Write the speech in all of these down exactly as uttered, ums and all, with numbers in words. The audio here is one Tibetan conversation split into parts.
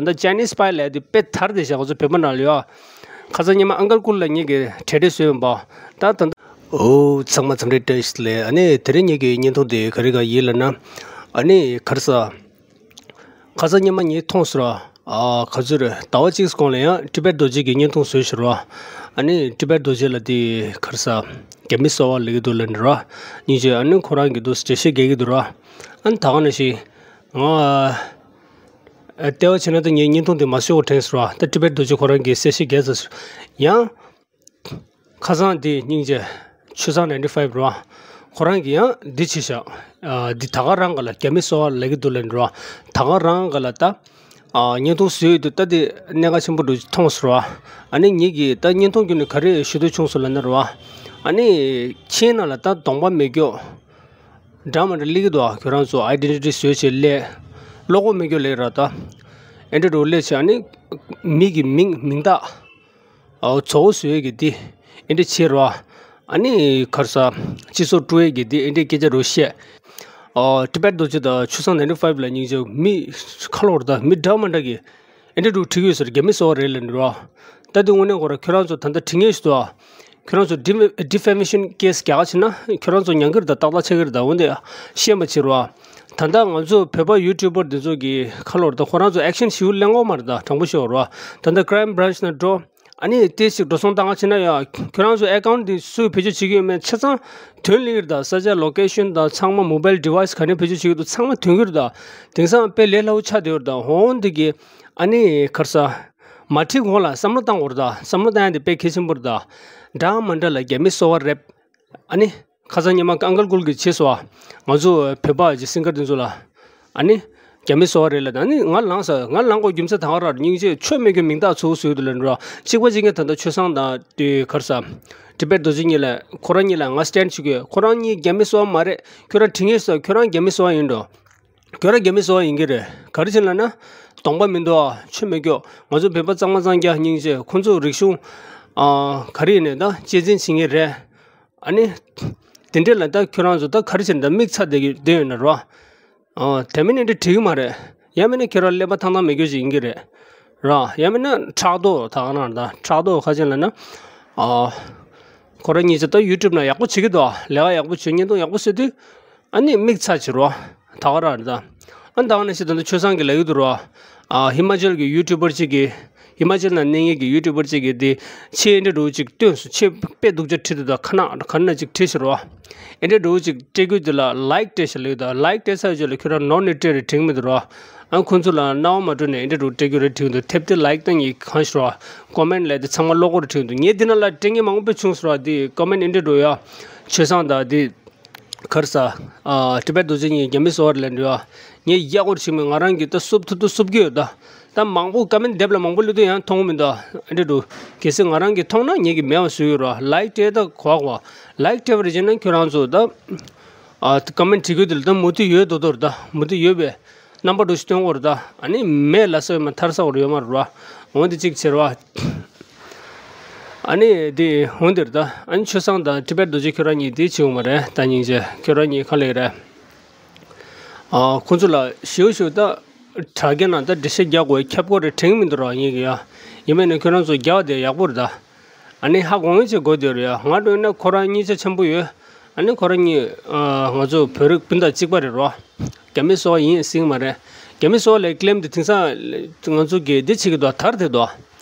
ད་ལྟ་Chinese Spy ལབ་དེ་དཔེ་དར་བསྡད་ཤག་ང་ཚོ་བོད་པ་ནང་ལ་ཡོད། ཁ་སང་ཉི་མ་ཨང་ཀལ་ཀུལ་ལ་ངེད་ཀྱིས་གྲ་སྒྲིག་བཟོས་ཡོད་པ། ད་ད་ལྟ། ཨོ་ཚང་མ་འཚམས་འདྲི་བཀྲ་ཤིས་བདེ་ལེགས། ཨ་ནི་དེ་རིང་ངེད་ཀྱི་བརྙན་ཐུང་དེ་ག་རེ་ག་ཡིན་ལབ་ན། ཨ་ནི་ག་རེ་ཟ། ཁ་སང་ཉི་མ་ངས་མཐོང་སོང་ར། ཨ་ག་ཚོད་རེད། ཟླ་བ་གཅིག་གོང་ལ་ཡང་ཊི་བེཊ་རྡོ་རྗེ་གི་བརྙན་ཐུང་བཟོས་ཤག་ར། ཨ་ནི་ཊི་བེཊ་རྡོ་རྗེ་ལབ་དེ་ག་རེ་ཟ། རྒྱ་མི་གསོ་བ་ལབ་ཀྱི་འདུག་ལབ་ནི་ར། སྙིང་རྗེ། ཨ་ནི་ཁོ་རང་གི་འདུག་འགྲེལ་བཤད་རྒྱག་གི་འདུག་ར། ཨ་ནི་ད་ག་ནང་བཞིན། ང་ཨ་ལྟེ་བ་བྱས་ན་ད་ངས་བརྙན་ཐུང་དེ་མ་བཟོས་པ་དྲན་སོང་ར། ད་ཊི་བེཊ་རྡོ་རྗེ་ཁོ་རང་གིས་གསལ་བཤད་རྒྱག་ཚར་སོང་། ཡང་། ཁ་སང་དེ་སྙིང་རྗེ། ཆོས་བཟང་ninety five ར། ཁོ་རང་གིས་ཡང་འདི་བྱས་ཤག་ཨ་འདི་ད་ག་རང་ག་ལ་རྒྱ་མི་གསོ་བ་ལབ་ཀྱི་འདུག་ལབ་ནི་ར། ད་ག་རང་ག་ལ་ད། ཨ་བརྙན་ཐུང་བཟོས་ཡོད་དུས་ད་དེ་གནད་འགག་ཆེན་པོ་འདུག་མཐོང་སོང་ར། ཨ་ནི་ངེད་ཀྱིས་ད་བརྙན་ཐུང་བརྒྱུད་ནས་ག་རེ་ཞུ་འདོད་བྱུང་སོང་ལབ་ན་ར། ཨ་ནི་མཆན་ནང་ལ་ད་གདོང་པ་མེད་སྐྱོ། འདྲ་མི་འདྲ་སླེབས་ཀྱི་འདུག་ཁྱོད་རང་ཚོ་ཨའི་ཌེན་ཊི་ཊི་བཟོས་བྱས་སླེབས། བློ་ཁོག་མེད་སྐྱོ་ལབ་ར་ད། ཨེ་འདྲ་འདྲ་སླེབས་བྱས་ཨ་ནི། མི་གི་མིང་མིང་རྟགས། ཨོ་ཚོ་བོ་བཟོ་ཡས་ཀྱི་འདི། ཨེ་འདྲ་བྱེད་རོགས། ཨ་ནི་ག་རེ་ཟ། སྤྱི་ཚོགས་དཀྲུག་ཡས་ཀྱི་འདི་ཨེ་འདྲའི་སྐད་ཆ་རོ་བཤད། ཨོ་ཊི་བེཊ་རྡོ་རྗེ་དང་ཆོས་བཟང་ninety five ལབ་སྙིང་རྗེ་མི་ཁ་ལོ་ར་ད་མི་འདྲ་མི་འདྲ་གི། ཨེ་འདྲ་འདྲ་བྲིས་ཡོད་ཟེར། རྒྱ་མི་གསོ་བ་རེད་ལབ་ནི་རོ། ད་འདི་དངོས་གནས་ཁོ་ར་ཁྱོད་རང་ཚོ་ད་ལྟ་བྲིས་མཁན་ཞིག་འདུག་ཨ། ཁྱོད་རང་ཚོ་ཌི་ཌི་ཕེ་མེ་ཤན་ཀེ་སི་རྒྱག་ག་བྱེད་ན་ཁྱོད་རང་ཚོ་མྱང་གི་རེད་ད། ཏག་ཏག་ཆགས་ཀྱི་རེད་ད། འོན་ཏེ་ཤེས་པ་བྱེད་རོགས། ད་ལྟ་ང་ཚོ་བོད་པ་ཡུ་ཊུབ་པར་འདི་ཚོ་གི་ཁ་ལོ་ར་ད་ཁོ་རང་ཚོ་ཨེག་ཤན་ཞིག་གླེང་གོ་མ་རེད་ད། དྲང་པོ་ཤོད་རོགས། ད་ལྟ་ཀ་རའིམ་བྷ་རན་ཆི་ནང་འགྲོ། ཨ་ནི་ཏོག་ཙམ་འགྲོ་སོང་བཏང་བ་བྱས་ན་ཡ། ཁྱོད་རང་ཚོ་ཨེ་ཀའུན་ཊི་འདི་སུས་བེད་སྤྱོད་བྱེད་ཀྱི་ཡོད་མེད་ཆ་ཚང་དོན་ལེགས་རེད་ད། ས་ཆ་ལོ་ཀེ་ཤན་དང་ཚང་མ་མོ་བྷའིལ་ཌི་ཝའི་སི་ག་ནས་བེད་སྤྱོད་བྱེད་ཀྱི་འདུག་ཚང་མ་དོན་གྱི་རེད་ད། དེང་སང་དཔེ་ལས་སླ་བོ་ཆགས་བསྡད་ཡོད་རེད་ད། འོན་ཏེ་གི་ཨ་ནི་ག་རེ་ཟ། མ་བྲིས་གོང་ལ་བསམ་བློ་བཏང་དགོས་རེད་ད། བསམ་བློ་བཏང་ཡ་དེ་དཔེ་གལ་ཆེན་པོ་རེད་ད། འདྲ་མི་འདྲ་ལ་རྒྱ་མི་གསོ་བ་རེད། ཨ་ནི། ཁ་སང་ཉི་མ་ཨང་ཀལ་ཀུལ་གྱིས་བྱས་སོང་ཨ། ང་ཚོ་བོད་པ་གི་སིང་གར་དེ་ཚོ་ལ། ཨ་ནི། རྒྱ་མི་གསོ་བ་རེད་ལབ་དང་། ཨ་ནི་ང་ལངས་ས་ང་ལངས་དགོས་རྒྱུ་མཚན་ད་ག་རང་སྙིང་རྗེ། ཆོས་མེད་རྒྱུ་མིང་རྟགས་ཚོ་བཟོས་འདུག་ལབ་འགྲོ། གཅིག་པ་གཅིག་རྐྱང་ད་ལྟ་ཆོས་བཟང་དང་དེ་ག་རེ་ཟ། ཊི་བེཊ་རྡོ་རྗེ་གཉིས་ལ་ཁོ་རང་གཉིས་ལ་ང་སི་ཊེན་ཌི་བྱེད་དགོས། ཁོ་རང་གཉིས་རྒྱ་མི་གསོ་བ་མ་རེད། ཁྱོད་རང་དྲི་ངེས་ས་ཁྱོད་རང་རྒྱ་མི་གསོ་བ་ཡིན་འགྲོ། ཁྱོད་རང་རྒྱ་མི་གསོ་བ་ཡིན་གྱི་རེད། ག་རེ་བྱས་ལབ་ན། གདོང་པ་མི་འདུག་ཨ། ཆོས་མེད་སྐྱོ། ང་ཚོ་བོད་པ་གཙང་མ་གཙང་རྐྱང་སྙིང་རྗེ། ཁོ་ཚོ་རིག་གཞུང་། ཨ། ག་རེ་ཡིན་ནའི་ད་གཅེས་འཛིན་བྱེད་མཁན་རེད། ཨ་ནི། དེ་འདྲས་ལ་ད་ཁྱོད་རང་ཚོ་ད་ག་རེ་བྱས་ནས་ད་མིག་ཚ་བསྡད་ཀྱི་བསྡད་ཡོད་ན་རོ། ཨ། དེ་མིན་ནི་འདི་འགྲིག་གི་མ་རེད། ཡང་མིན་ན་ཁྱོད་རང་ཀླད་པ་ཐང་ཐང་མེད་རྒྱུ་ཞིག་ཡིན་གྱི་རེད། ར། ཡང་མིན་ན་ཕྲག་དོག་ད་ག་ན་ད་ཕྲག་དོག་ག་རེ་བྱས་ལབ་ན། ཨ། ཁོ་རང་གཉིས་ཆ་ད་ཡུ་ཊུབ་ནང་ཡག་པོ་བྱེད་ཀྱི་འདུག་ལས་ཀ་ཡག་པོ་བྱེད། བརྙན་ཐུང་ཡག་པོ་བཟོས་དུས། ཨ་ནི་མིག་ཚ་བྱེད་རོ། ད་ག་རང་རེད་ད། ཨ་ནི་ད་ག་ནང་བཞིན་ད་ལྟ་ཆོས་བཟང་གིས་ལབ་ཀྱི་འདུག་རོ། ཨ། ཧི་མ་ཅལ་གྱི་ཡུ་ཊུབ་པར་གཅིག་གིས། ཧི་མ་ཅལ་ནང་གནས་མཁན་གྱི་ཡུ་ཊུབ་པར་གཅིག་གིས་དེ་ཆེད་འདྲ་འདྲ་བོ་གཅིག་བཏོན་སོང་། ཆེད་དཔེ་སྡུག་ཅག་བྲིས་འདུག་ད་ཁ་ནག་ག་ནང་གཅིག་བྲིས་ཤག་རོ། ཨེ་འདྲ་འདྲ་བོ་གཅིག་སྤྲད་དགོས་དེ་ལ་ལའིཀ་སྤྲད་ཤག་ལབ་ཀྱི་འདུག་ལའིཀ་སྤྲད་ཚར་རྗེས་ལ་ཁྱོད་རང་ནོར་ནས་སྤྲད་རེད་དྲན་གྱི་མི་འདུག་རོ། ཨ། ཁོ་ཚོ་ལ་སྣང་བ་མ་སྤྲོད་ནས་ཨེ་འདྲ་འདྲ་བོ་སྤྲད་དགོས་རེད་དྲན་གྱི་འདུག་ཐེབས་དེ་ལའིཀ་བཏང་ཡིག་གང་ཤག་རོ། ཀོ་མེན་ཊི་ལབ་དེ་ཚང་མ་བློ་ཁོག་རེད་དྲན་གྱི་འདུག་ངས་འདི་ནང་ལ་སྤྲད་མཁན་མང་པོ་བྱུང་སོང་རོ། དེ་ཀོ་མེན་ཊི་ཨེ་འདྲ་འདྲ་བོ་ཡ། ཆོས་བཟང་དང་དེ། ག་རེ་ཟ། ཨ། ཊི་བེཊ་རྡོ་རྗེ་གཉིས་རྒྱ་མི་གསོ་བ་རེད་ལབ་འདྲ་བ། ངས་ཡག་པོ་བྱེད་མི་ང་རང་གིས་ད་སུབ་ཐུབ་ཐུབ་སུབ་ཀྱི་ཡོད་ད། ད་མང་པོ་ཀོ་མེན་ཊི་དེབ་ལ་མང་པོ་སླེབས་དུས་ཡང་མཐོང་གི་མི་འདུག་ཨེ་འདྲ་འདྲ་བོ། གལ་སྲིད་ང་རང་གིས་མཐོང་ན་ངེད་ཀྱིས་མེད་པ་བཟོ་གི་རོ། ལའིཀ་སྤྲད་ད་གོ་བ་གོ། ལའིཀ་སྤྲད་པ་རེད་བྱས་ན་ཁྱོད་རང་ཚོ་ད། ཨ། ཀོ་མེན་ཊི་བྲིས་དགོས་དེ་ལ་ད་མུ་མཐུད་ཡོད་མདོག་མདོག་རེད་ད། མུ་མཐུད་ཡོད་པའི་རྣམ་པ་འདྲ་ཞིག་སྟོན་གྱི་ཡོད་རེད་ད། ཨ་ནི་མེད་ལབ་ས་ཡོད་མ་ཐར་ས་འོ་རེད་ཡོད་མ་རེད་རོ། འོན་ཏེ་གཅིག་བྱེད་རོ། ཨ་ནི་དེ་འོན་ཏེ་རེད་ད། ཨ་ནི་ཆོས་བཟང་དང་ཊི་བེཊ་རྡོ་རྗེ་ཁྱོད་རང་གཉིས་དེ་བྱེད་འོང་བ་རེད་ད། སྙིང་རྗེ་ཁྱོད་རང་གཉིས་ག་ལེ་རེད། ཨ། ཁོ་ཚོ་ལ་ཞེའུ་ཞེའུ་ད་དྲ་རྒྱ་ནང་ད་འགྲེལ་བཤད་རྒྱག་དགོས་ཁྱབ་དགོས་རེད་དྲན་གྱི་མི་འདུག་ར། ངེད་ཀྱི་ཡ། ཡིན་མིན་ནི་ཁྱོད་རང་ཚོ་རྒྱག་དེ་ཡག་པོ་རེད་ད། ཨ་ནི་ཧ་གོ་ངེས་ཅིག་གོ་དེ་རེད་ཡ། ང་འདྲ་ཡིན་ན་ཁོ་རང་གཉིས་ཆ་ཆེན་པོ་ཡོད། ཨ་ནི་ཁོ་རང་གཉིས། ཨ། ང་ཚོ་བོད་རིགས་སྤུན་ཟླ་གཅིག་པ་རེད་རོ། རྒྱ་མི་གསོ་བ་ཡིན་ཟེར་གྱི་མ་རེད། རྒྱ་མི་གསོ་བ་ལབ་ཀི་ལེམ་དེ་དེང་སང་ང་ཚོ་གིས་འདི་བྱེད་ཀྱི་འདུག་དར་དེ་འདུག་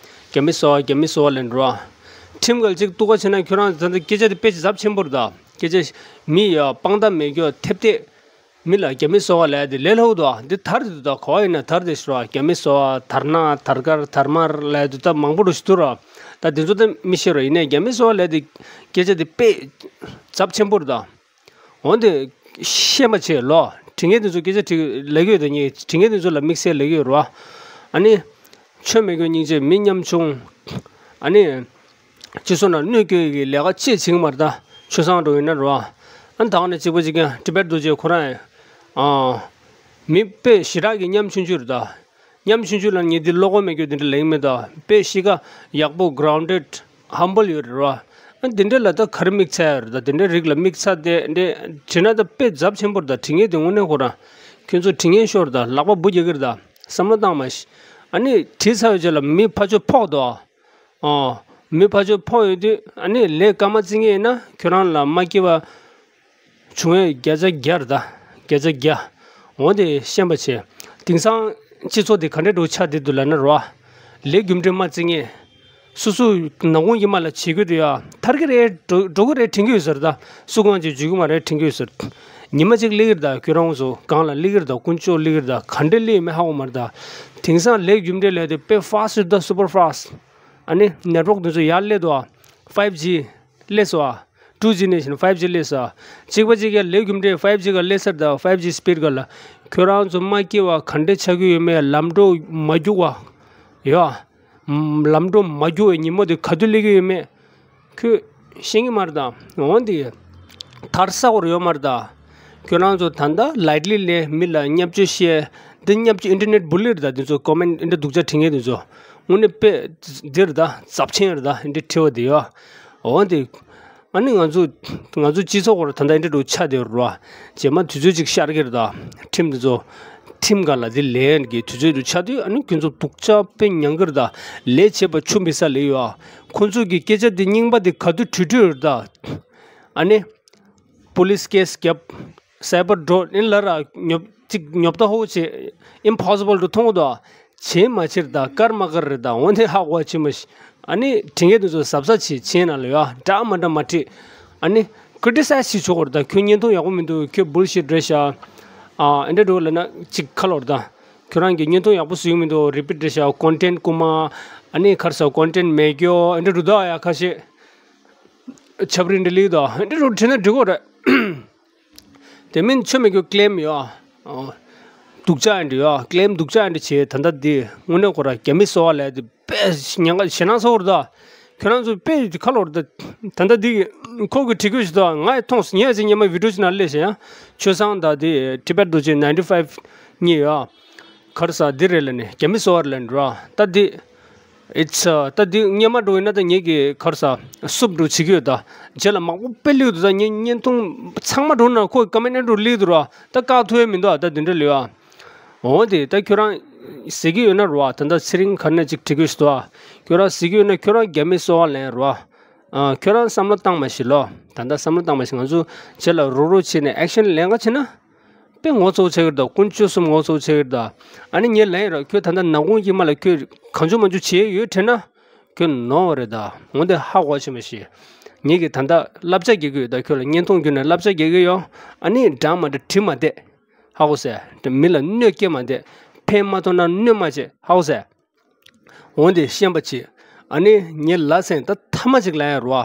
རྒྱ་མི་གསོ་བ་རྒྱ་མི་གསོ་བ་ལབ་འགྲོ། ཁྲིམས་འགལ་ཅིག་གཏུག་པ་བྱས་ན་ཁྱོད་རང་ད་ལྟ་སྐད་ཆ་དེ་དཔེ་ཚབས་ཆེན་པོ་རེད་ད། སྐད་ཆ་མི་ཡ་དཔང་རྟགས་མེད་རྒྱུ་ཐེབས་ཏེ། མི་ལ་རྒྱ་མི་གསོ་བ་ལབ་དེ་ལས་སླ་བོ་འདུག་འདི་དར་དེ་འདུག་ད་གོ་བ་ཡིན་ན་དར་དེ་ཤི་རོ། རྒྱ་མི་གསོ་བ་དར་ནག་དར་དཀར་དར་དམར་ལབ་དེ་ད་མང་པོ་རུ་ཞིག་འདུག་རོ། ད་དེ་ཚོ་ད་མི་ཤེས་རོ། ཡིན་ནའི་རྒྱ་མི་གསོ་བ་ལབ་དེ་སྐད་ཆ་དེ་དཔེ་ཚབས་ཆེན་པོ་རེད་ད། འོན་ཏེ་ཤེས་མ་བྱེད་ལོ། དྲི་ངན་དེ་ཚོ་སྐད་ཆ་དྲི་ལབ་ཀྱི་ཡོད་དོ། ངས་དྲི་ངན་དེ་ཚོ་ལ་དམིགས་བསལ་ལབ་ཀྱི་ཡོད་རེད་བ། ཨ་ནི། ཆོས་མེད་རྒྱུ་སྙིང་རྗེ་མི་ཉམ་ཆུང་། ཨ་ནི། སྤྱི་ཚོགས་ནང་གནོད་སྐྱེལ་གྱི་ལས་ཀ་ཅི་བྱེད་ཀྱི་མ་རེད་ད། ཆོས་བཟང་འགྲོ་ཡིན་ན་རེད་བ། ཨ་ནི་ད་ག་ནས་གཅིག་པ་གཅིག་རྐྱང་ཊི་བེཊ་རྡོ་རྗེ་ཁོ་རང་ཡང་། ཨ། མི་དཔེ་ཞེ་དྲག་གི་ཉམ་ཆུང་ཆུང་རེད་ད། ཉམ་ཆུང་ཆུང་ལ་ངས་འདི་བློ་ཁོག་མེད་རྒྱུ་འདི་འདྲ་ལེགས་མེད་ད། དཔེ་གཤིས་ཀ་ཡག་པོ་གྷ་རའུན་ཌེཌ་ཧམ་བལ་ཡོད་རེད་བ། ཨ་འདི་འདྲ་ལ་ད་ག་རེ་དམིགས་བསལ་ཡོད་རེད་ད། འདི་འདྲ་རིགས་ལ་དམིགས་བསལ་དེ་འདྲ་དྲིས་ན་ད་དཔེ་ཚབས་ཆེན་པོ་རེད་ད། དྲི་ངན་དེ་དངོས་གནས་ཁོ་རང་ཁྱོད་ཚོ་དྲི་ངན་ཤོར་ད། ལག་པ་འབུ་རྒྱག་གི་རེད་ད། བསམ་བློ་བཏང་མ་ཤི། ཨ་ནི་བྲིས་ཚར་བའི་རྗེས་ལ་མི་ཕར་ཕྱོགས་ཕོག་འདུག་ཨ། ཨོ། མི་ཕར་ཕྱོགས་ཕོག་ཡོད་དུས་ཨ་ནི་ལས་སྐར་མ་བརྩི་མཁན་ཡིན་ན་ཁྱོད་རང་ལ་མ་སྐྱེ་བ་བྱུང་བའི་བརྒྱ་ཆ་བརྒྱ་རེད་ད། བརྒྱ་ཆ་བརྒྱ། འོ་དེ་ཤེས་པ་བྱས། དེང་སང་སྤྱི་ཚོགས་དེ་ག་འདྲས་འགྲོ་ཆགས་བསྡད་འདུག་ལབ་ན་རོ། ལས་རྒྱུ་འབྲས་མ་བརྩི་མཁན། སོ་སོ་ནག་ཁུང་གི་མ་ལ་བྱེད་དགོས་དུས་ཡ། ཐར་གི་རེད། འགྲོ་འགྲོ་གི་རེད་དྲན་གི་ཡོད་ཟེར་ད། སུ་གང་ཅིག་འཇུས་གི་མ་རེད་དྲན་གི་ཡོད་ཟེར། ཉི་མ་གཅིག་སླེབས་ཀྱི་རེད་ད། ཁྱོད་རང་ཚོ་སྒང་ལ་སླེབས་ཀྱི་རེད་ད། དཀོན་མཆོག་སླེབས་ཀྱི་རེད་ད། ག་འདྲས་སླེབས་ཡོད་མེད་ཧ་གོ་མ་རེད་ད། དེང་སང་ལས་རྒྱུ་འབྲས་ལས་དེ་དཔེ་ཧྥ་སི་ཊི་ད། སུ་པར་ཧྥ་སི་ཊི། ཨ་ནི་ནེཊ་ཝརཀ་དེ་ཚོ་ཡར་སླེབས་འདུག་ཨ། ཕའིབ་ཇི་སླེབས་སོང་ཨ། ཊུ་ཇི་ནས་བཞིན་ཕའིབ་ཇི་སླེབས་སོང་ཨ། གཅིག་པ་གཅིག་ཡ་ལས་རྒྱུ་འབྲས་ཕའིབ་ཇི་ག་སླེབས་ཚར་ད། ཕའིབ་ཇི་སི་པིཌ་ག་ལ། ཁྱོད་རང་ཚོ་མ་སྐྱེ་བ་ག་འདྲས་ཆགས་ཀྱི་ཡོད་མེད། ལམ་འགྲོ་མ་རྒྱུག་པ་ཡོད་ཨ། ལམ་འགྲོ་མ་རྒྱུག་པའི་ཉིན་མོ་དེ་ག་དུས་སླེབས་ཀྱི་ཡོད་མེད། ཁོས་ཤེས་ཀྱི་མ་རེད་ད། འོན་ཏེ་ཐར་ས་སྐོར་ཡོད་མ་རེད་ད། ཁྱོད་རང་ཚོ་ད་ལྟ་ལའིཊ་ལི་ལས་མི་ལ་བརྙས་བཅོས་བཤད། འདི་བརྙས་བཅོས་ཨིན་ཊར་ནེཊ་བུ་ལི་རེད་ད། འདི་ཚོ་ཀོ་མེན་ཊི་འདི་འདྲ་སྡུག་ཅག་བྲིས་མཁན་འདི་ཚོ་དངོས་གནས་དཔེ་འདི་རེད་ད། ཚབས་ཆེན་རེད་ད། འདི་འདྲ་བྲིས་པ་དེ་ཡོད། འོན་ཏེ་ཨ་ནི་ང་ཚོ་ང་ཚོ་སྤྱི་ཚོགས་སྐོར་ད་ལྟ་འདི་འདྲ་ཆགས་བསྡད་ཡོད་རེད་བ། རྗེས་མ་དུས་ཚོད་ཅིག་ཤར་གི་རེད་ད། ཁྲིམས་འདི་ཚོ། ཁྲིམས་སྒང་ལ་དེ་ལན་གྱི་དུས་ཚོད་དུ་ཆགས་དུས་ཨ་ནི་ཁྱོད་ཚོ་སྡུག་ཅག་དཔེ་མྱངས་ཀྱི་རེད་ད། ལས་བྱེད་པ་ཆུ་མི་ཟ་ལེ་ཡོད་ཨ། ཁོ་ཚོ་གི་སྐད་ཆ་དེ་རྙིང་པ་དེ་ག་དུས་བྲོས་བྲོས་རེད་ད། ཨ་ནི་པོ་ལི་སི་ཀེ་སི་རྒྱབ། སའི་བར་འགྲོ་ཨིན་ལ་ར་ཉོབ་ཅིག་ཉོབ་ད་ཧོ་ཆེ་ཨིམ་པོ་སི་བལ་དུ་མཐོང་གི་འདུག་ཨ། བྱེད་མ་བྱེད་རེད་ད། དཀར་མ་དཀར་རེད་ད། འོན་ཏེ་ཧ་གོ་བ་ཆེ་མ་ཤི། ཨ་ནི་དྲི་ངན་དེ་ཚོ་གཟབ་གཟབ་བྱེད་བྱེད་ན་ལ་ཡོད་ཨ། འདྲ་མ་འདྲ་མ་དྲི། ཨ་ནི་ཀི་རི་ཊི་སའི་ཛི་བྱེད་ཆོག་གི་རེད་ད། ཁྱོད་བརྙན་ཐུང་ཡག་པོ་མི་འདུག་ཁྱོད་བུ་ལི་ཤིཊ་རེད་ཤག་ཨ་ཨེ་འདྲ་འགྲོ་ལབ་ན་ཅིག་ཁ་ལོར་ད། ཁྱོད་རང་གི་བརྙན་ཐུང་ཡག་པོ་བཟོ་གི་མི་འདུག་རི་པིཊ་རེད་ཤག་ཀོན་ཊེན་ཊི་རྐུ་མ། ཨ་ནི་ཁར་ས་ཀོན་ཊེན་ཊི་མེད་རྒྱུ་ཨེ་འདྲ་འགྲོ་ད་ཡ། ཁ་ཤས་ཆབ་རིན་འདྲ་ལིག་ད་ཨེ་འདྲ་འགྲོ་དྲན་ན་འགྲིག་གོ་རེད། དེ་མིན་ཆོ་མེད་རྒྱུ་ཀི་ལེམ་ཡོད་ཨ། སྡུག་ཅག་ཨེ་འདྲ་ཡོད་ཨ། ཀི་ལེམ་སྡུག་ཅག་ཨེ་འདྲ་བྱེད། ད་ལྟ་འདི་དངོས་གནས་ཁོ་ར་རྒྱ་མི་གསོ་བ་ལས་དེ། དཔེ་ཉེན་ཁ་ཞེད་སྣང་ཚ་པོ་རེད་ད། ཁྱོད་རང་ཚོ་དཔེ་ཁ་ལོ་རེད་ད། ད་ལྟ་འདི་ཁོ་གི་བྲིས་སྐུད་ཞིག་ད་ང་ཡི་མཐོང་སོང་། ངས་ཅིག་སྔོན་མ་བི་ཌི་ཡོ་ཅིག་ནང་སླེབས་ཤག་ཡ། ཆོས་བཟང་དང་དེ་ཊི་བེཊ་རྡོ་རྗེ་ནའིན་ཊི་ཕའིབ་གཉིས་ཡོད་ཨ། ག་རེ་ཟེར་འདི་རེད་ལབ་ནས་རྒྱ་མི་གསོ་བ་རེད་ལབ་ནས་རོ། ད་འདི་ཨིཊ་སི་ད་འདི་སྔོན་མ་འགྲོ་ཡིན་ན་ད་ངེད་ཀྱི་ག་རེ་ཟེར་སུབ་འགྲོ་བྱེད་ཀྱི་ཡོད་ད། རྗེས་ལ་མང་པོ་དཔེ་སླེབས་འདུག་ད་ངས་བརྙན་ཐུང་ཚང་མ་འགྲོ་ན་ཁོ་ཀ་མེན་ཊི་འགྲོ་སླེབས་འདུག་རོ། ད་བཀག་ཐུབ་ཡ་མི་འདུག་ཨ། ད་འདི་འདྲ་ལོས་ཨ། འོ་དེ་ད་ཁྱོད་རང་ཟེར་གྱི་ཡོད་ན་རོ། ད་ལྟ་ཚེ་རིང་ག་ནས་ཅིག་བྲིས་གི་ཞུ་དོ། ཁྱོད་རང་ཟེར་གྱི་ཡོད་ན་ཁྱོད་རང་རྒྱ་མི་གསོ་བ་ལེན་རོ། ཨ། ཁྱོད་རང་བསམ་བློ་བཏང་མ་ཤེས་ལོ། ད་ལྟ་བསམ་བློ་བཏང་མ་ཤེས། ང་ཚོ་རྗེས་ལ་རོགས་རོགས་བྱས་ནས་ཨེག་ཤན་ལེན་ག་བྱེད་ན། དཔེ་ངོ་ཚ་པོ་ཆགས་ཀྱི་རེད་ད། དཀོན་མཆོག་གསུམ་ངོ་ཚ་པོ་ཆགས་ཀྱི་རེད་ད། ཨ་ནི་ངས་ལན་རོ། ཁྱོད་ད་ལྟ་ནག་ཁུང་གི་མ་ལ་ཁྱོད་གང་བྱུང་མང་བྱུང་བྱས་ཡོད་དྲན་ན། ཁྱོད་ནོར་བ་རེད་ད། འོ་དེ་ཧ་གོ་བ་ཆེ་མ་ཤེས། ངེད་ཀྱིས་ད་ལྟ་བསླབ་བྱ་རྒྱག་གི་ཡོད་ད། ཁྱོད་ལ་བརྙན་ཐུང་བརྒྱུད་ནས་བསླབ་བྱ་རྒྱག་གི་ཡོད། ཨ་ནི་འདྲ་མ་འདྲ་བྲིས་མ་བསྡད། ཧ་གོ་སོང་། དེ་མི་ལ་གནོད་སྐྱེལ་མ་བསྡད། ཕན་མ་ཐོགས་ན་གནོད་མ་བྱེད། ཧ་གོ་སོང་། འོན་ཏེ་ཤེས་པ་བྱེད། ཨ་ནི་ངས་ལབ་སོང་། ད་མཐའ་མ་ཅིག་ལབ་ཡ་རོ།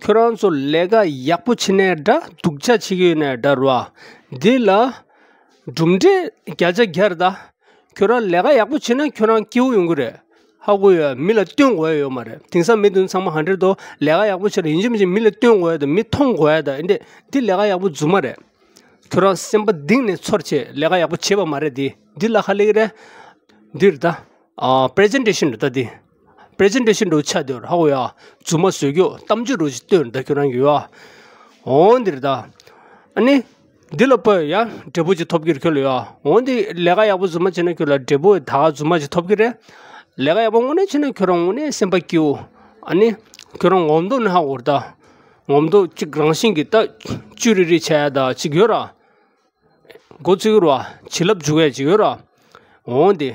ཁྱོད་རང་ཚོ་ལས་ཀ་ཡག་པོ་བྱེད་ནའི་འདྲ། སྡུག་ཅག་བྱེད་ཀྱི་ཡོད་ནའི་འདྲ་རོ། འདི་ལ་གྲུབ་འབྲས་བརྒྱ་ཆ་བརྒྱ་རེད་ད། ཁྱོད་རང་ལས་ཀ་ཡག་པོ་བྱེད་ན་ཁྱོད་རང་སྐྱིད་པོ་ཡོང་གི་རེད། ཧ་གོ་ཡོད། མི་ལ་སྟོན་དགོས་ཡ་ཡོད་མ་རེད། དེང་སང་མི་དེ་ཚང་མ་ཧན་ཌེ་རེད་དོ། ལས་ཀ་ཡག་པོ་བྱེད་ར་ཡིན་གཅིག་མིན་གཅིག་མི་ལ་སྟོན་དགོས་ཡ་དང་མི་མཐོང་དགོས་ཡ་དང་ཨེ་འདྲས། འདི་ལས་ཀ་ཡག་པོ་རྫུན་མ་རེད། ཁྱོད་རང་སེམས་པ་གཏིང་ནས་ཚོར་བྱས་ལས་ཀ་ཡག་པོ་བྱས་པ་མ་རེད་དེ། འདི་ལ་ཁ་ལེགས་རེད། འདི་རེད་ད། ཨ། པི་རི་ཛེན་ཊེ་ཤན་རེད་ད་འདི། པི་རི་ཛེན་ཊེ་ཤན་འགྲོ་ཆགས་དེ་ར་ཧ་གོ་ཡ། རྫུན་མ་བཟོས་རྒྱུ་གཏམ་རྒྱུད་རོ་ཞིག་སྟོན་རེད་ད་ཁྱོད་རང་གི་ཡོ། འོ་འདི་རེད་ད། ཨ་ནི། འདི་ལ་དཔེ་ཡ་འབྲས་བུ་ཅིག་ཐོབ་ཀྱི་རེད་ཁྱོད་ལ་ཡ། འོ་འདི་ལས་ཀ་ཡག་པོ་རྫུན་མ་བྱས་ན་ཁྱོད་ལ་འབྲས་བུ་ད་ག་རྫུན་མ་ཅིག་ཐོབ་ཀྱི་རེད། ལས་ཀ་ཡག་པོ་དངོས་གནས་བྱས་ན་ཁྱོད་རང་དངོས་གནས་སེམས་པ་སྐྱིད་པོ། ཨ་ནི། ཁྱོད་རང་ངོམ་དོ་ནི་ཧ་གོ་རེད་ད། ངོམ་དོ་གཅིག་རང་བཞིན་གྱི་ད། བཅུ་རི་རི་བྱས་ཡ་ད་ཅིག་ཡོད་ར། འགོ་ཚུགས་ཀྱི་རེད་བ། བྱིན་རླབས་འཇུག་ཡ་ཅིག་ཡོད་ར། འོང་དེ།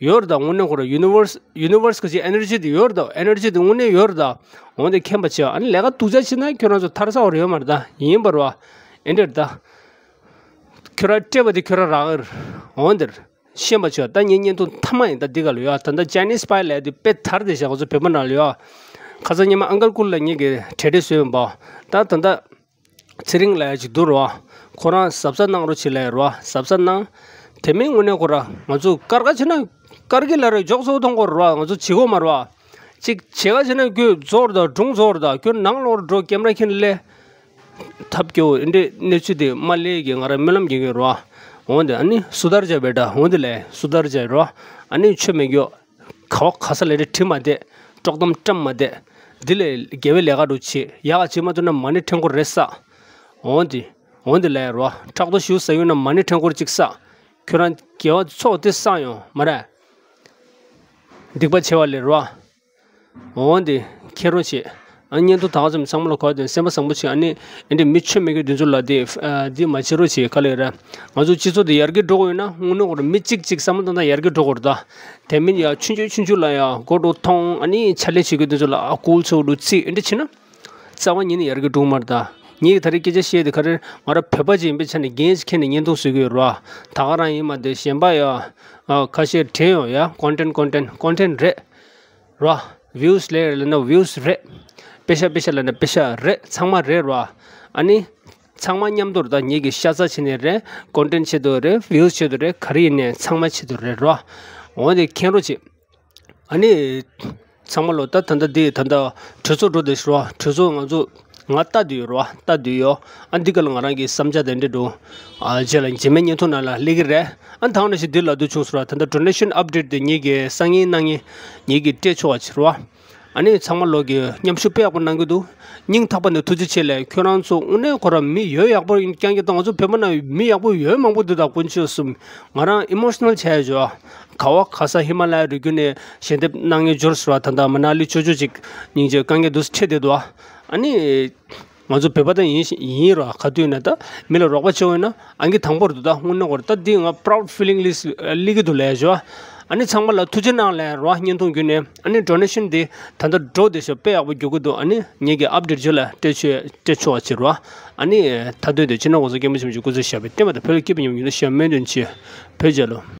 ཡོད་རེད་ད། དངོས་གནས་ཁོ་ར་ཡུ་ནི་ཝར་སི་ཡུ་ནི་ཝར་སི་གི་ཅིག་ཨེ་ནར་ཇི་དེ་ཡོད་རེད་ད། ཨེ་ནར་ཇི་དེ་དངོས་གནས་ཡོད་རེད་ད། འོང་དེ་མཁྱེན་པ་བྱེད། ཨ་ནི་ལས་ཀ་སྡུག་ཅག་བྱེད་ན་ཁྱོད་རང་ཚོ་ཐར་ས་བར་ཡོད་མ་རེད་ད། ཡིན་པ་རེད་བ། ཨེ་འདྲ་རེད་ད། ཁྱོད་རང་སྤྲད་པ་དེ་ཁྱོད་རང་རག་གི་རེད། འོང་དེར། ཤེས་པ་བྱོས། ད་ངས་བརྙན་ཐུང་མཐའ་མ་ཡིན་ད་འདི་ག་ལ་ཡོད། ད་ལྟ་ཅའི་ནིས་པའི་ལབ་ཡ་དེ་དཔེ་དར་བསྡད་ཤག་ཁོ་ཚོ་བོད་པ་ནང་ལ་ཡོད། ཁ་སང་ཉི་མ་ཨང་ཀལ་ཀུལ་ལ་ངེད་ཀྱིས་གྲ་སྒྲིག་བཟོས་ཡོད་པ། ད་ད་ལྟ་ཚེ་རིང་ལབ་ཡ་ཅིག་འདུག་རོ། ཁོ་རང་གཟབ་གཟབ་གནང་རོགས་བྱེད་ལབ་ཡ་རོ། གཟབ་གཟབ་གནང་། དེ་མིན་དངོས་གནས་ཁོ་རང་ང་ཚོ་དཀར་ཁ་བྱེད་ན་དཀར་གི་ལ་རེ་འཇོག་ཚོགས་གཏོང་དགོས་རོ། ང་ཚོ་བྱེད་དགོས་མ་རོ། ཅིག་བྱེད་ཁ་བྱེད་ན་ཁྱོད་རྫོགས་རེད་ད། སྒྲུང་རྫོགས་རེད་ད། ཁྱོད་ནང་ལོགས་འགྲོ་ཀེམ་ར་ཁྱེར་ནས་སླེབས། ཐབས་སྐྱོ་བོ་འདི་འདྲའི་གནས་ཚུལ་དེ་མ་སླེབས་གི་ང་རང་སྨོན་ལམ་རྒྱག་གི་ཡོད་རོ། འོང་དེ་ཨ་ནི་སུ་དར་བྱས་པས་འདྲ། འོང་དེ་ལས་སུ་དར་བྱས་རོ། ཨ་ནི་ཆོ་མེད་རྒྱུ། ག་བ་ག་ས་ལས་རེ་བྲིས་མ་བསྡད། དཀྲོག་གཏམ་བཀྲམ་མ་བསྡད། འདི་ལས་དགེ་བའི་ལས་ཀ་འགྲོ་བྱེད། ཡག་ག་བྱེད་མ་ཐུབ་ན་མ་ཎི་ཕྲེང་སྐོར་རེ་བསགས། འོང་དེ། འོང་དེ་ལས་རོ། ཕྲག་དོག་ཞེ་པོ་ཟ་ཡོད་ན་མ་ཎི་ཕྲེང་སྐོར་གཅིག་བསགས། ཁྱོད་རང་དགེ་བ་ཚོགས་དེ་བསགས་ཡོང་མ་རེད། སྡིག་པ་ཆེ་བ་ལས་རོ། འོང་དེ་ཁྱེད་རོ་བྱེད། ཨ་བརྙན་ཐུང་དག་ཙམ་ཚང་མ་ལ་གོ་དེ་སེམས་པ་བཟང་པོ་བྱེད། ཨ་ནི་ཨེ་འདྲི་མི་ཆོས་མེད་མཁན་དེ་ཚོ་ལ་དེ་ཨ་དེ་མ་བྱེད་རོགས་བྱེད། ག་ལེར་ང་ཚོ་སྤྱི་ཚོགས་དེ་ཡར་རྒྱས་འགྲོ་དགོས་ཡོད་ན་དངོས་གནས་ཁོ་རང་མི་གཅིག་གཅིག་བསམ་བློ་བཏང་སྟངས་ཡར་རྒྱས་འགྲོ་དགོས་རེད་ད། དེ་མིན་ཡ་ཆུང་ཆུང་ཆུང་ཆུང་ལ་ཡ་མགོ་འགྲོ་ཐོང་ཨ་ནི་ཕྱག་ལས་བྱེད་མཁན་དེ་ཚོ་ལ་ཨ་ཀུལ་ཚོ་འགྲོ་ཚིག་ཨེ་འདྲི་བྱེད་ན། རྩ་བ་ཉིད་ནས་ཡར་རྒྱས་འགྲོ་གི་མ་རེད་ད། ངས་ད་རེས་སྐད་ཆ་བཤད་དེ་ག་རེ་ང་རང་བོད་པ་ཅིག་ཡིན་པའི་ཆ་ནས་འགན་ཞིག་འཁྱེར་ནས་བརྙན་ཐུང་བཟོ་གི་ཡོད་རེད་བ། ད་ག་རང་ཡིན་མ་དེ་གཞན་པ་ཡ། ཨ་ཁ་ཤས་དྲན་ཡོང་ཡ་ཀོན་ཊེན་ཀོན་ཊེན་ཀོན་ཊེན་རེད། ར། ཝིའུ་སི་ལས་ལབ་ན་ཝིའུ་སི་རེད། པེ་ཤ་པེ་ཤ་ལབ་ན་པེ་ཤ་རེད། ཚང་མ་རེད་ར། ཨ་ནི། ཚང་མ་མཉམ་དུ་རེད་ད། ངེད་ཀྱི་ཤ་ཚ་བྱེད་ནས་རེད། ཀོན་ཊེན་ཆེད་དུ་རེད། ཝིའུ་སི་ཆེད་དུ་རེད། ག་རེ་ཡིན་ནའི་ཚང་མ་ཆེད་དུ་རེད་ར། འོན་ཏེ་མཁྱེན་རོགས་བྱེད། ཨ་ནི། ཚང་མ་ལོ་ད་ད་ལྟ་འདི་ད་ལྟ་གྲོས་ཚོགས་འགྲོ་བསྡད་ཤག་ར། གྲོས་ཚོགས་ང་ཚོ་ང་ལྟ་དུས་ར་ལྟ་དུས་ཡོ། ཨ་འདི་ག་ལ་ང་རང་གི་བསམ་འཆར་དེ་འདྲ་འགྲོ། ཨ་རྗེས་ལ་རྗེས་མའི་བརྙན་ཐུང་ནང་ལ་སླེབས་ཀྱི་རེད། ཨ་ད་ནང་བཞིན་འདི་ལ་དུ་བྱུང་སོང་ར། ད་ལྟ་ཌོ་ནེ་ཤན་ཨབ་ཌེཊ་དེ་ངེད་ཀྱི་སང་ཉིན་གནངས་ཉིན་ངེད་ཀྱི་སྤྲད་ཆོག་པ་བྱེད་ར། ཨ་ནི་ཚང་མ་ལོ་གི་མཉམ་ཞུགས་དཔེ་ཡག་པོ་གནང་གི་འདུག་སྙིང་ཐག་པ་ནས་ཐུགས་རྗེ་ཆེ་ལས། ཁྱོད་རང་ཚོ་དངོས་གནས་ཁོ་ར་མི་ཡོད་ཡག་པོ་ཡིན་རྐྱང་རྐྱང་དང་། ང་ཚོ་བོད་པ་ནང་མི་ཡག་པོ་ཡོད་མང་པོ་འདུག་ད་དཀོན་མཆོག་གསུམ། ང་རང་ཨི་མོ་ཤི་ནལ་ཆགས་ཡོད་ཅོ། ག་བ་ག་ས་ཧི་མ་ལ་ཡ་རི་རྒྱུད་ནས་ཞལ་འདེབས་གནང་མཁན་འབྱོར་སོང་ར། ད་ལྟ་མ་ན་ལི་ཅོ་ཅོ་ཅིག་སྙིང་རྗེ་དཀའ་ངལ་འདུག་སེ་འཕྲད་བསྡད་འདུག་ཨ་ནི། ང་ཚོ་བོད་པ་དང་ཡིན་ཡིན་ར། ག་དུས་ན་ད་མི་ལ་རོགས་པ་བྱེད་འོས་ན་ཨང་ཀི་དང་པོར་འདུག་ད་དངོས་གནས་ཁོ་ར་ད་འདི་ང་པ་རའུ་ཌི་ཕི་ལིང་ལི་སི་སླེབས་ཀྱི་འདུག་ལས་ཞོ། ཨ་ནི་ཚང་མ་ལ་ཐུགས་རྗེ་གནང་ལས་ར། བརྙན་ཐུང་བརྒྱུད་ནས་ཨ་ནི་ཌོ་ནེ་ཤན་འདི་ད་ལྟ་འགྲོ་བསྡད་ཤག་དཔེ་ཡག་པོ་རྒྱུག་གི་འདུག་ཨ་ནི་ངེད་ཀྱི་ཨབ་ཌེཊ་ཇོ་ལ་སྤྲད་ཆོག་སྤྲད་ཆོག་པ་བྱེད་ར། ཨ་ནི་ད་དུས་དེ་ཕྱི་ནང་གོང་ས་སྐྱབས་མགོན་ཆེན་པོ་མཆོག་སྐུ་ཚེ་ཞབས་པད་བརྟན་པ་དང་། བོད་ལ་སྐྱིད་པ་ཉམས་ཡུན་དུ་ཞབས་སྨོན་འདུན་ཆེ། བོད་རྒྱལ་ལོ།